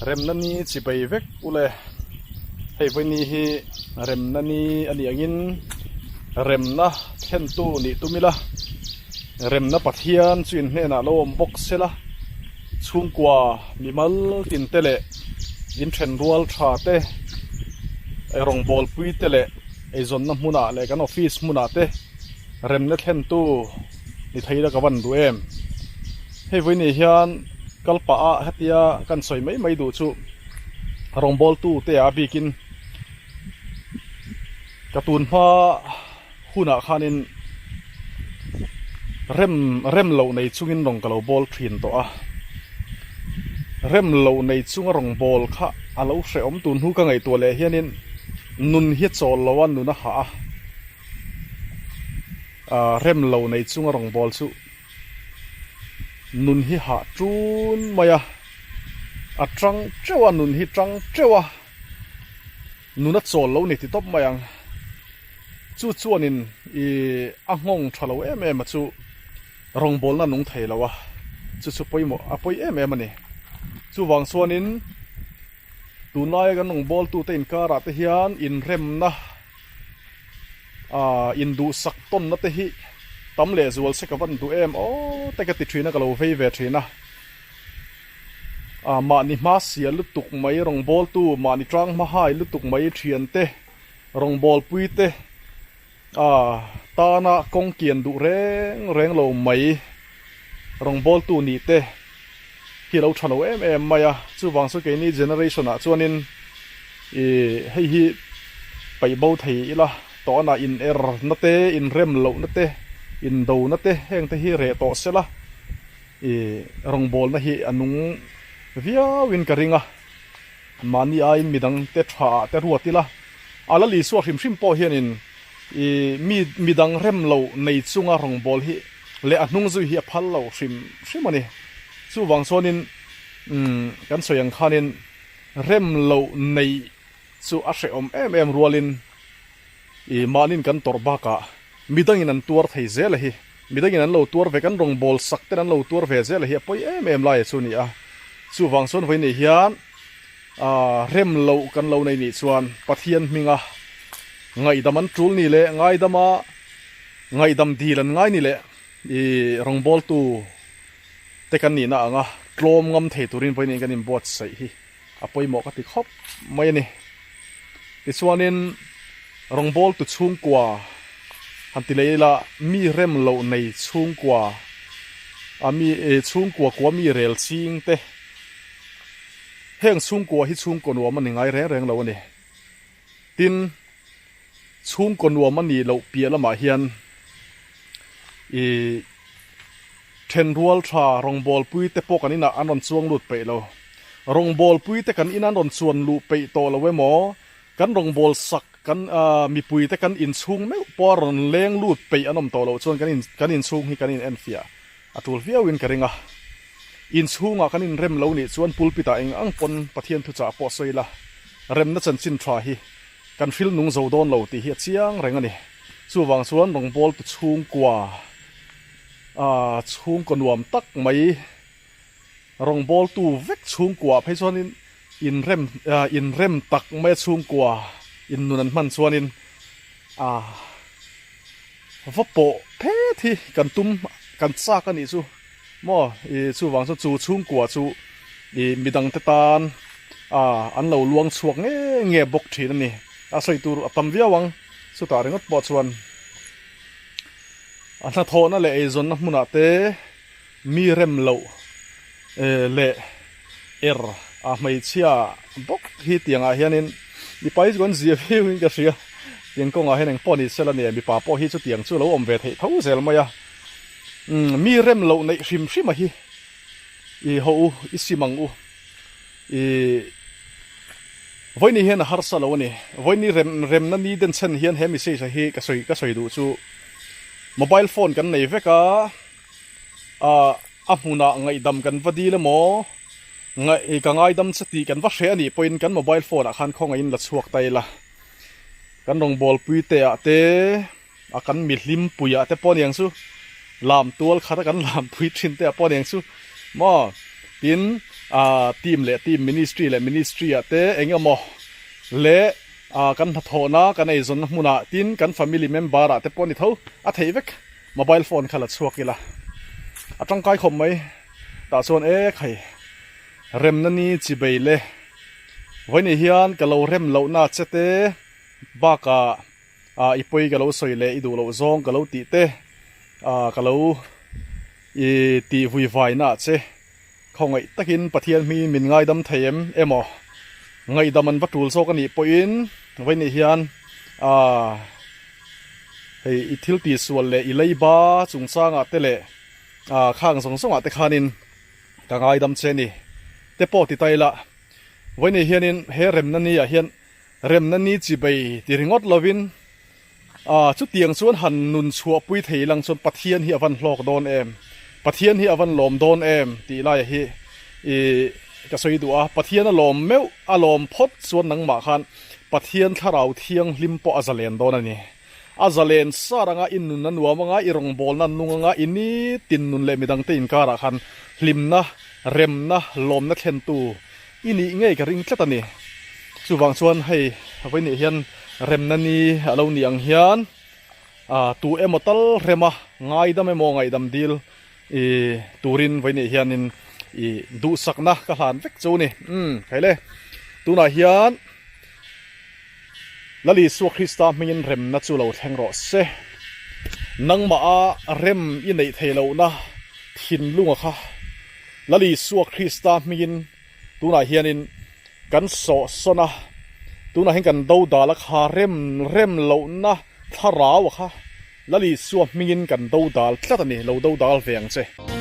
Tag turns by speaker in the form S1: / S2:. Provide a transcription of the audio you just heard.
S1: Remna ni chibei vek ule hei vawiini hi remna ni a nih angin remna thlentu nih tum ila remna Pathian chu in hnenah lo awm bawk se la chhungkua mimal tin te leh inthen rual tha te rawngbawlpui te leh eizawnna hmunah leh kan office hmunah te remna thlentu ni thei la ka van duh em. Hei vawiin hian kal pah a hetia kan sawi mai mai duh chu rawngbawltu te ah bikin ka tun hma hunah khanin rem rem loh nei chungin rawng ka lo bawl thin tawh a, rem loh nei chunga rawng bawl kha a lo hrehawm tun hnu ka ngaihtuah leh hianin nun hi a chawl lo a, nun a hah a. Rem lo nei chunga rawngbâwl chu nun hi hah ṭûn mai a, a ṭang ṭeuh a, nun hi ṭang ṭeuh a, nun a chawl lo ni ti tawp mai ang. Chu chuanin i a nghawng ṭha lo em em a chu rawngbâwlna nung thei lo a, chu chu pawimawh a pawi em em a ni. Chuvang chuanin tunlaia kan rawngbâwltute inkarah te hian inremna. Aaa induhsak tawnna te hi tam leh zual se ka van duh em aw te ka ti thin a ka lo vei ve thin a. Aaa mahni hma sia lutuk mai rawngbawltu mahni tang hma hai lutuk mai thian te rawngbawlpui te aaa tana kawng kian duh reng reng lo mai rawngbawltu nih te hi lo tha lo em em mai a, chuvang chu keini generation ah chuanin ih hei hi paih bo thei ila tawhna in er na te in rem loh na te in do na te heng te hi reh tawh sela ih rawngbawlna hi a nung viau in ka ring a, mahni aiin midang te tha ah te ruat ila a la Isua hrim hrim pawh hianin ih mi midang rem lo nei chunga rawngbâwl hi leh a hnung zui hi a phal lo hrim hrim a ni. Chuvang chuanin umm kan sawi ang khanin rem loh neih chu a hrehawm em em rualin ih mahnin kan tawrh bakah midangin an tuar thei zel a hi. Midangin an lo tuar ve, kan rawngbâwl sak ten an lo tuar ve zel a hi a pawi em em lai a chu a ni a. Chuvang chuan vawiin hian aah rem loh kan lo nei nih chuan Pathian hminga ngaihdam an tul ni leh ngaidama Ngaihdam dil an ngai ni leh i rawngbawltu te kan nihna anga tlawm ngam thei turin vawiin kan inbuatsaih hi a pawimawh ka ti khawp mai a ni. Tichuanin rawngbawltu chhungkua han ti leh ila mi rem loh nei chhungkua a mi chhungkua kua mi rel ching te heng chhungkua hi chhungkaw nuam a ni ngai reng reng lo a ni. Tin. Chhungkaw nuam a nih loh piah lamah hian i thenrual tha rawngbawlpui te pawh kan inah an rawn chuang lut peih lo. Rawngbawlpui te kan in an rawn chuan luh peih tawh lo emaw, kan rawngbâwl sak kan mipui te kan inchhung meuh pawh a rawn leng lut peih an awm tawh loh chuan kan in kan inchhung hi kan in enfiah a tul viauin ka ring a. Inchhungah kan inrem lo nih chuan pulpit ah eng ang pawn Pathian thuchah pawh sawi la, remna chanchin tha hi Kan hril nung zo dawn lo tih hi a chiang reng a ni. Chuvang chuan rawngbawltu chhungkua ah chhungkaw nuam tak mai rawngbawltu vek chhungkua phei chuanin inrem ah inrem tak mai a chhungkua in nun an hman chuanin ah va pawh phet hi kan tum kan chak a nih chu maw ih chuvang chuan chu chhungkua chu ih midangte tan ah an lo luang chhuak nge nge bawk thin a ni a sawi tur a tam viau ang chutah ringawt pawh chuan a hnathawhna leh eizawnna hmunah te mi rem loh eh leh er a hmeichhia bawk hi tiangah hianin mipa hi chu kan zia viau in ka hria tiang kawngah hian engpawh ni sela nia mipa pawh hi chutiang chu lo awm ve theih tho zel mai a umm mi rem loh neih hrim hrim a hi i haw u i sim ang u i vawiin hian a harsa lo a ni vawiin rem remna ni den chhen hian he message a hi ka sawi ka sawi duh chu mobile phone kan nei vek a ah A hmunah ngaihdam kan va dil emaw, ngaih ka ngaidam che tih kan va hreh a nih pawhin kan mobile phone ah khan khawngaihin la chhuak ta ila. Kan rawngbawlpui te ah te, a kan mihlim pui ah te pawh aniang chu, lam tual khat a kan lam pui thin te ah pawh aniang chu maw? Tin, Ah team leh team ministry leh ministry ah te eng emaw leh ah kan hnathawhna kan eizawnna hmunah tin kan family member ah te pawh a ni tho a theih vek mobile phone kha la chhuak ila a tangkai khawp mai tah chuan e khai remna ni chi bei le vawiin hian ka lo rem lohna che te bakah ah i pawi ka lo sawi leh i duh loh zawng ka lo tih te ah ka lo i tih vui vaina che. Khawngaih takin Pathian hmingin min ngaidam thei em emaw? Ngaihdam an va tul zawk a nih pawhin vawinih hian aah hei i thil tihsual leh i leiba chungchangah te leh aah khang zawng zawngah te khanin ka ngaidam che ni te pawh ti ta ila vawinih hianin he remna ni ah hian remna ni chibei ti ringawt lovin Aaa, chutiang chuan han nun chhuahpui thei lang chuan Pathian hi a van hlawk dawn em? Pathian hi a van lawm dawn em? tih laia hi i ka sawi duh a. Pathian a lawm meuh, a lawm phawt chuan nangmah khan Pathian thlarau thianghlim pawh a zalen dawn a ni. A zalen sar anga i nun a nuam anga, i rawngbawlna a nung anga, i nitin nun leh midangte inkarah khan hlimna, remna, lawmna thlentu I nih ngei ka ring tlat a ni. Chuvang chuan hei vawinih hian remna ni a lo nih ang hian ah tu emaw tal rema ngaidam emaw ngaihdam dil i turin vawinih hianin i duhsakna ka hlan vek chu ni. Umm khaile tunah hian Lal Isua Krista hmingin remna chu lo thleng rawh se. Nangmah a rem i neih theih lohna thinlunga kha Lal Isua Krista hmingin tunah hianin kan sawh sawn a, tunah hian kan dodal a kha rem rem lohna thlarau a kha Lal Isua hmingin kan dodal tlat a ni, lo dodal ve ang che.